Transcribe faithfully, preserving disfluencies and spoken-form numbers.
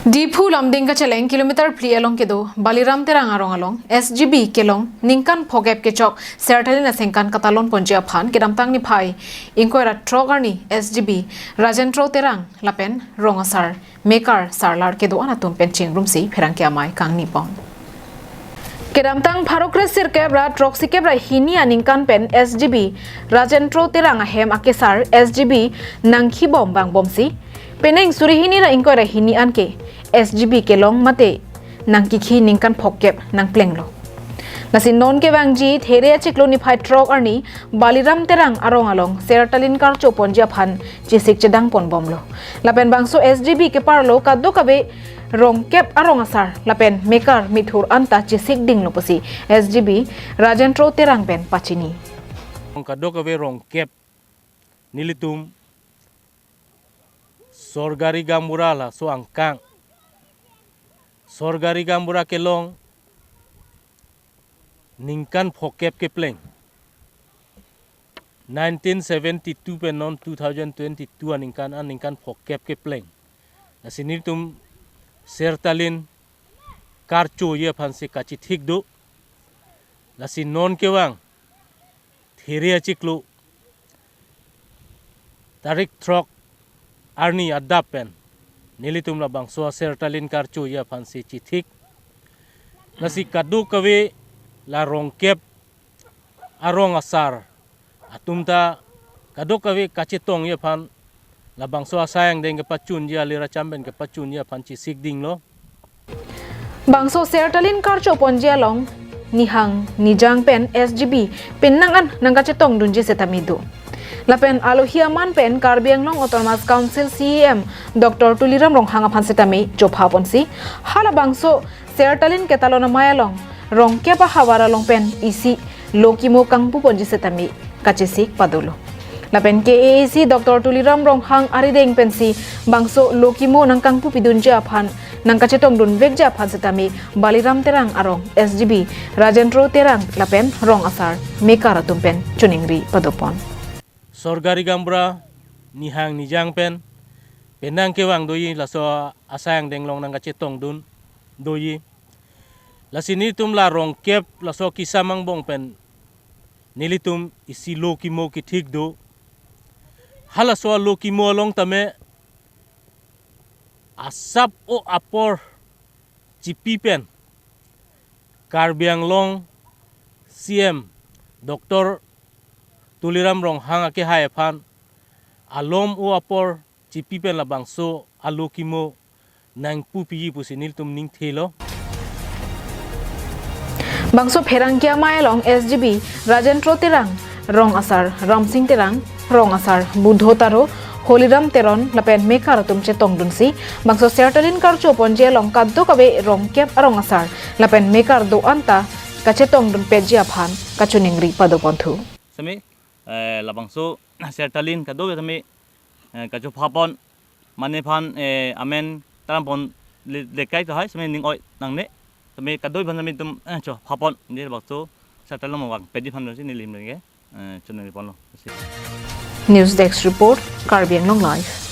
Diphu Lumding kacheleng kilometer phli along kedo Baliram Terang arong along S G B kelong ningkan phokep kechok Sertalin aningkan katalon ponji aphan kedamtang niphai ingkoi ra throk arni S G B Rajendra Terang lapen rong asar Mekar Sarlar kedo-an atum pen chingrumsi pherangke amei kangni pon. Kedamtang pharo kre sirkep ra throksi kep ra hini aningkan pen S G B Rajendra Terang ahem akesar S G B nangkhibom vangbomsi penang suri hini ra ingkoi ra hini anke S G B kelong mate nangkikhi ningkan phokep nangplenglo. Lasi non kevangji There achiklo niphai throk arni Baliram Terang arong along Sertalin karcho ponji aphan chesik chedang ponbomlo. Lapen bangso S G B keparlo kadokave rongkep arong asar lapen Mekar mithur anta chesik dinglo pusi S G B Rajendra Terang pen pachini. Kadokave rongkep nelitum sorkari gaonbura laso angkang sorkari gaonbura kelong ningkan phokep kepleng. Nineteen seventy-two pen non two thousand twenty-two aningkan, aningkan phokep kepleng. Lasi nelitum Sertalin karchoji aphansi kachethik do. Lasi non kevang There achiklo tarik throk arni adap pen nelitum labangso Sertalin karchoji aphansi chethik. Lasi kadokave la rongkep arong asar atum ta kadokave kachetongji aphan labangso asai angdeng kepachunji, alir acham pen kepachunji aphan chesik dinglo. Bangso Sertalin karcho ponji along nihang nijang pen S G B penang an nangkachetongdunji setame do. Lapen alohi aman pen Karbi Anglong Autonomous Council C E M Doctor Tuliram Ronghang aphan setame chopha ponsi halabangso Sertalin ketalon amei along rongkep ahavar along pen isi lo kimo kangpu ponji setame kachesik padolo. Lapen K A A C Doctor Tuliram Ronghang arideng pensi bangso lo kimo nangkangpu pidunji aphan nangkachetongdun vekji aphan setame Baliram Terang arong S G B Rajendra Terang lapen rong asar Mekar atum pen choningri padopon. Sorkari gaonbura nihang nijang pen penang kevang doji, laso asai angdeng along nangkachetongdun doji. Lasi nelitum la rongkep laso kisam angbong pen nelitum isi lo kimo kethik do. Halaso lo kimo along tame asap o apor chipi pen Karbi Anglong C M Doctor Tuliram Ronghang akehai aphan alom o apor chipi pen labangso alo kimo nangpu piji pusi nelitum ning thelo. Bangso pherangke amei along S G B Rajendra Terang, rong asar Ramsing Terang, rong asar Budho Taro, Holiram Teron lapen Mekar atum chetongdunsi bangso Sertalin karcho ponji along kadokave rongkep arong asar lapen Mekar do-an ta kachetongdun petji aphan kachoningri padoponthu. Semi, eh, labangso Sertalin kadokave semi, eh, kachopha pon, mane phan, eh, amen taram pon le-, lekai to hai, semi ning oi nangne, semi kadokave phan semi tum, eh, chopha pon, ne labangso Sertalin mawang pedi phan si neli lim lenge, eh, choningri ponlo. News Desk Report, Karbi Anglong Live.